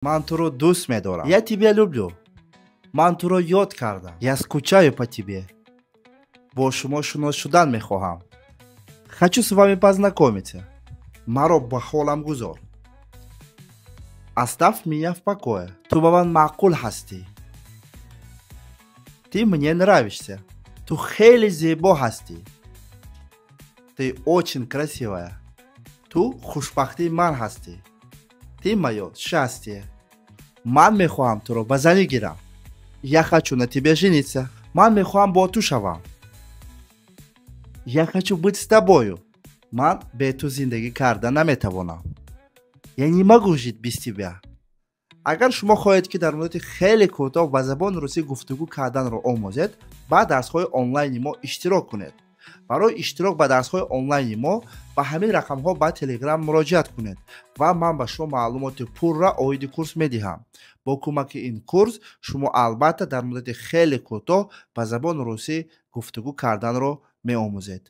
Ман туро дӯст медорам. Я тебя люблю. Ман туро ёд кардам. Я скучаю по тебе. Бо шумо шинос шудан мехоҳам. Хочу с вами познакомиться. Маро ба ҳолам гузор. Оставь меня в покое. Ту ба ман маъқул ҳастӣ. Ты мне нравишься. Ту хеле зебо ҳастӣ. Ты очень красивая. Ту хушбахтии ман ҳастӣ. Ты моё счастье. Ман мехоҳам туро ба занӣ гирам. Я хочу на тебе жениться. Ман мехоҳам бо ту шавам. Я хочу быть с тобою. Ман бе ту зиндагӣ карда наметавонам. Я не могу жить без тебя. Агар шумо хоҳед, ки дар муддати хеле кӯтоҳ ба забони русӣ гуфтугӯ карданро омӯзед, ба дарсҳои онлайни мо иштирок кунед. Барои иштирок ба дарсҳои онлайни мо ба ҳамин рақамҳо ба Телеграм муроҷиат кунед ва ман ба шумо маълумоти пурра оиди курс медиҳам. Бо кӯмаки ин курс шумо албатта дар муддати хеле кӯтоҳ ба забони русӣ гуфтугӯ карданро меомӯзед.